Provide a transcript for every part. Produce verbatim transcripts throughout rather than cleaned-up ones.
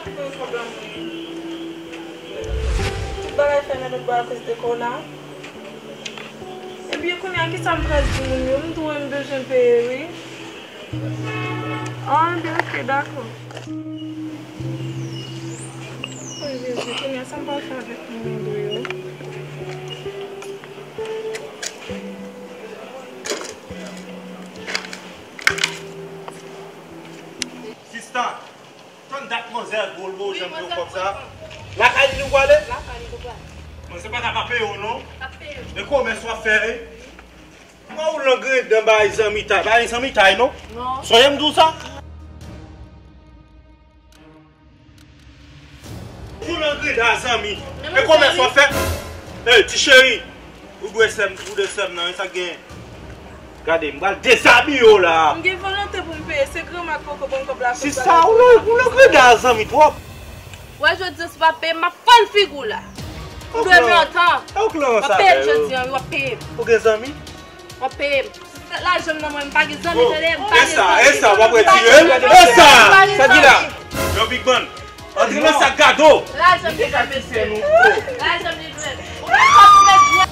Pran kòb la mwen. Tout bagay fèmen lòt bò akoz de kòna. Epi kounye a, kisa m pral di moun yo? M tou wè m bezwen peye, wi. Ah, ebyen, ok, dakò. Woy, Jezi, kounye a, sa m pral fè avèk moun yo? Sista, tann dat manzè gwo l bo janm di w kòb sa. Lakay li nou prale? Lakay li nou prale. Mwen se pa ta pa peye w non. T ap peye w. E komès w ap fè, wi. Mwen ou langredan bay zanmi tay, bay zanmi tay non. Non. Sonje m di w sa. Ou langredan zanmi. E komès w ap fè? Ey, ti cheri. Ou dwe sè m, ou dwe sè m nan, e sa k genyen? Gade, m pral dezabiye w la. M gen volonte pou m peye, se granma k poko ban m kòb la. Sista, ou lan, ou langredan zanmi twòp. Wè, jodi a, si w pa peye m, m ap fann figi w la. Ou dwe m lontan. W ap peye m jodi a, wi, w ap peye m. Ou gen zanmi? W ap peye m. Lajan m nan mwen, m pa gen zanmi, tande, m pa gen zanmi. E sa, e sa, w ap retire l? E sa! Sa ki la? Yo, Big Man, antre nan sak gado. Lajan m li dwe, mesye. Lajan m li dwe. Ou pa konn mèt byen.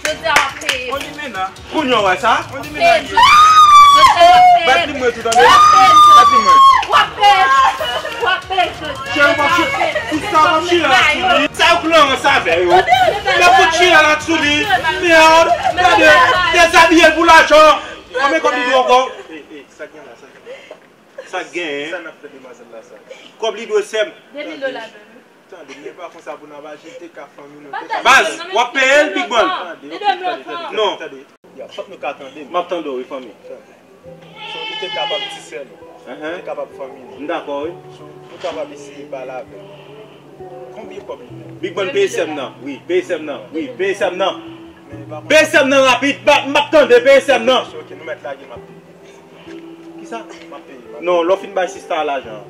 Jodi a, w ap peye. Kounye a, w wè sa? Peye. Jodi a, w ap peye. Bat li mwen tou, tande? W ap peye. Bat li mwen. W ap peye. W ap peye jodi a. Cheri, w ap chire. Sista, w ap chire la sou li. Sa yo k nan rans avè yo. Yo fout chire la sou li. Mèd. Gade, dezabiye l pou lajan. Konbyen kòb li dwe ankò? Sa k gen la, sa k gen la. Sa k genyen? Sa n ap fè demwazèl la sa? Kòb li dwe sè m. De mil dola dwe nou. Tande, men pa konsa pou n ap aji, te ka fanmi nou, te ka... Baz, w ap peye l, Big Man. Tande, ok, tande, tande, tande, tande. Ya, fòk nou ka tande m. M ap tande w, wi, fanmi. Tande. So, li te kapab ti sè nou. Li te kapab fanmi nou. M dakò, wi. So, nou kapab eseye pale avè l. Konbyen kòb li dwe? Big Man, peye sè m nan. Wi, peye sè m nan. Wi, peye sè m nan. Peye sè m nan rapid. M ap tande, peye sè m nan. Ok, nou mèt lage, m ap peye. Kisa? M ap peye, m ap peye. Non, lè w fin bay sista a lajan an.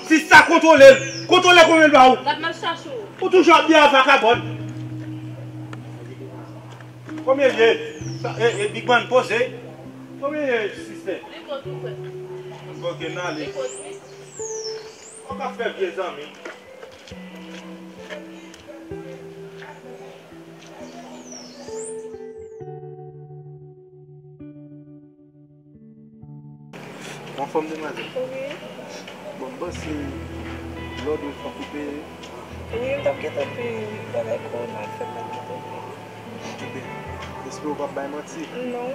Sista, kontwole l. Kontwole konbyen l ba ou. L ap mal chache w. Ou toujou ap di a vakabòn. Konbyen l ye? Sa, e, e, Big Man, poze. Konbyen l ye, sista? Li kont ou, frè. Ok, n ale. Li kont, wi. Ou ka fè vye zanmi. Ou anfòm, demwazèl? Wi. Bon, m panse lòd ou fòk ou peye. Wi, m t ap gentan peye, wi. Bagay kòwona fè m t ap gentan peye. Ebyen, m espere ou p ap bay manti. Non.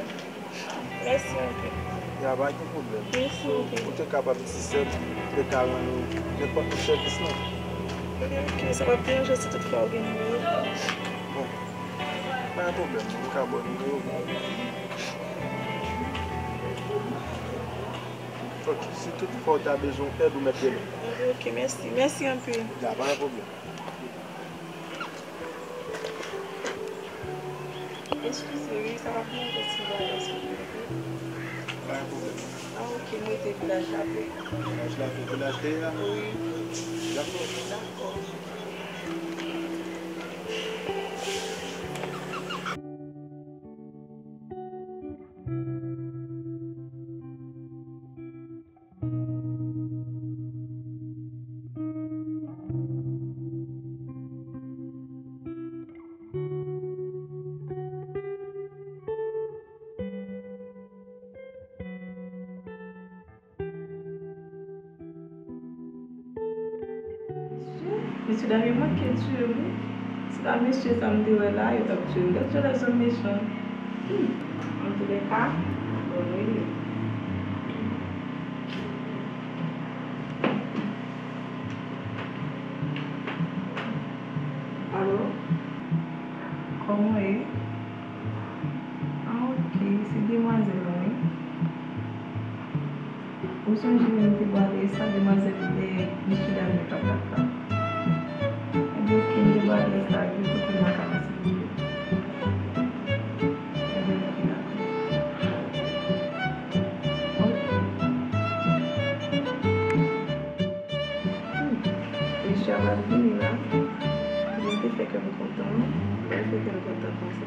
Mèsi anpil. Ya, pa gen pwoblèm. Mèsi anpil. Ou te kapab di sè m, te ka rann ou nenpòt sèvis lan. Ebyen, ok, sa p ap deranje w si toutfwa ou gen nimewo m? Bon, pa gen pwoblèm, non, ou ka ba w nimewo m. Ok, si toutfwa ou ta bezwen èd, ou mèt rele m. Ok, mèsi. Mèsi anpil. Ya, pa gen pwoblèm. Eskize, wi, sa va pran yon ti bagay sou mwen, wi. Pa gen pwoblèm. Ah, ok, m rete vilaj la vre. Vilaj la vre, vilaj dèyè a? Wi. Dakò. Dakò. Mesye, mesye dam yo manke tiye m wi. Si ta mesye sa m te wè la, yo t ap tiye m. Gad jan lèzòm mechan. Hmm. Antoulèka, bon, wi. Alo? Kòman w ye? Ah, ok, se demwazèl lan, wi. Ou sonje lè m te bwale sa, demwazèl lè mesye dam yo t ap bat la? Ebyen, ok, m te bwale sa, wi, kote m a ka pase kote? Ebyen, ok, dakò. Ok. Hmm. Mesye a pral vini la. Ebyen, m te fè kè m kontan, wi. M pral fè kè l kontan konsa.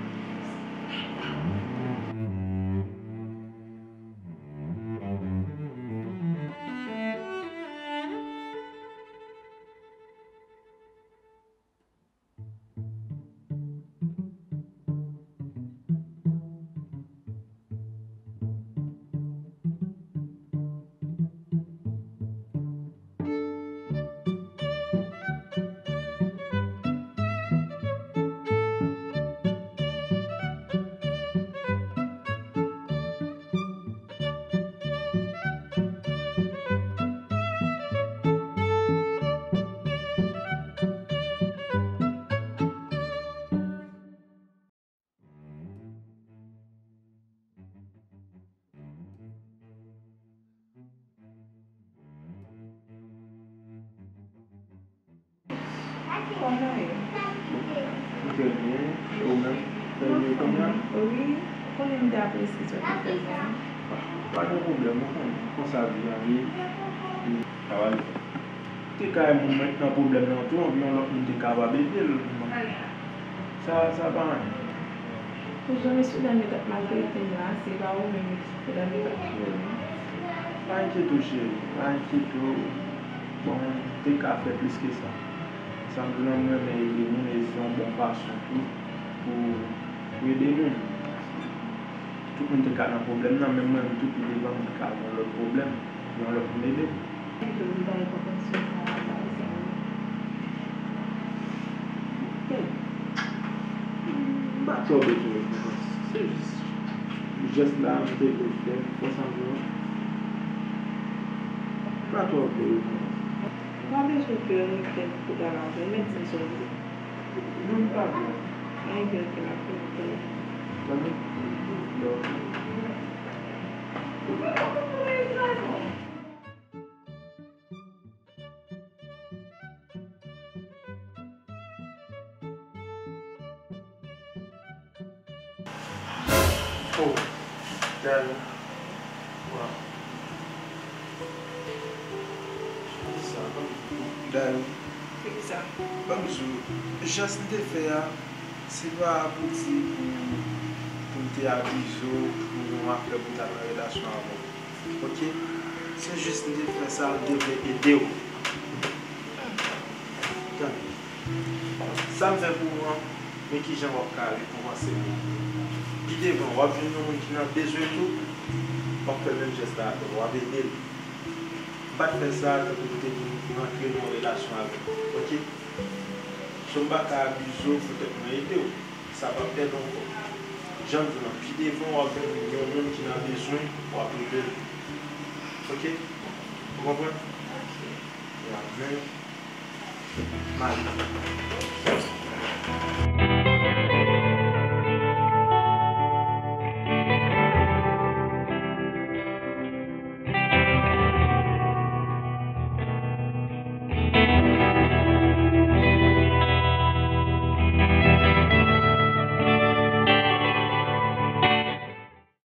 Kòman w ye? M trè byen, e ou menm? Trè byen kounye a? Wi, ou konnen m te apresye sa w te fè zanmi. Pa gen pwoblèm, ou konnen konsa vi a ye. Sa va ale. Te ka yon moun mwen nan pwoblèm nan tou, anpi yon lòt moun te kapab ede l. Sa, sa pa anyen. Pou jan mesye dam yo t ap maltrete m la, se pa ou menm mesye dam yo t ap touye m. Pa enkyete w, cheri, pa enkyete w. Bon, m te ka fè plis ke sa. Sa m di w la, m renmen ede moun, e se yon bon fason tou pou, pou ede moun. Tout moun te ka nan pwoblèm nan, menm mwen menm tou, pi devan, m te ka gen yon lòt pwoblèm, yon lòt moun ede m. Anpil, m ta renmen konprann sou sa, sa, sa. Hmm. M pa twò bezwen rekonpans. Se jis jès la m te vle fè, fò sa m di w. M pa twò vle rekonpans. Ou pa bezwen plere, m te pou ta la vle, men di m sa w vle. Non, m pa vle. Ay, bèl ke la fini, tande. Tande? Bon. Oh, darling. Wow. Sa, ban m di w, darling. Ki sa? Ban m di w, jès li te fè a, se pa pou di pou, pou l te abize w, pou yon afè pou l ta nan relasyon avè w. Oke? Se jis li te fè sa, li te vle ede w. Tande. Sa m fè pou ou an, men kijan w ap ka rekonpanse m. Pi devan, w ap jwenn yon moun ki nan bezwen tou, w ap fè menm jès la avè l, w ap ede l. M pa t fè sa tankou pou te vin rantre nan yon relasyon avè l. Oke? So m pa ka abize w poutèt mwen ede w. Sa p ap pèdi ankò. Jan m di w lan, pi devan w ap jwenn yon moun ki nan bezwen, w ap ede l. Oke? Ou konprann? Ya, men, m ale.